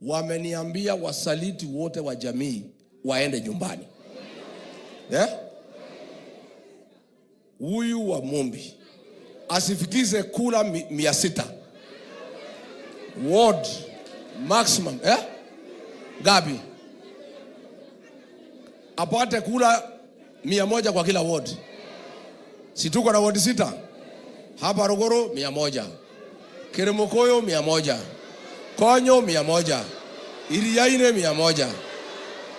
Wameniambia wasaliti wote wa jamii waende nyumbani, yeah? Huyu wa Mumbi asifikize kura 600, ward maximum, eh? Gabi apate kura 100 kwa kila ward. Si tuko na ward sita hapa Ruguru, 100, Kirimukuyu 100, Konyo 100, Iriaini 100,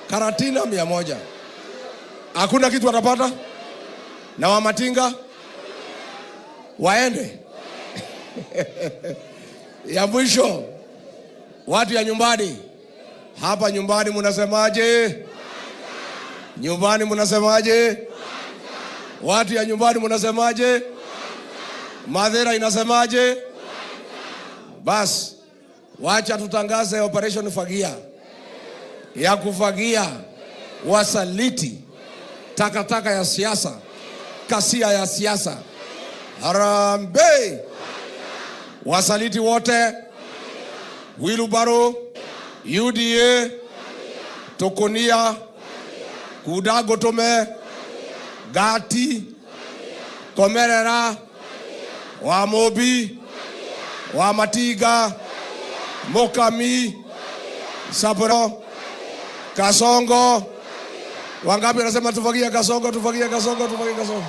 Karatina 100. Hakuna kitu atapata na Wamatinga waende. Ya mwisho, watu ya nyumbani hapa nyumbani munasemaje? Nyumbani munasemaje? Watu ya nyumbani munasemaje? Mathira inasemaje? Bas, wacha tutangaze Operation Fagia ya kufagia wasaliti, takataka ya siasa, kasia ya siasa. Harambee! Wasaliti wote, wheelbarrow, UDA, Tokonia, Kudagotume, Gati, Komerera, Wamobi, Wamatiga, Mokami, Sabro, Kasongo. Wangapi wanasema tufagie Kasongo, tufagie Kasongo, tufagie Kasongo?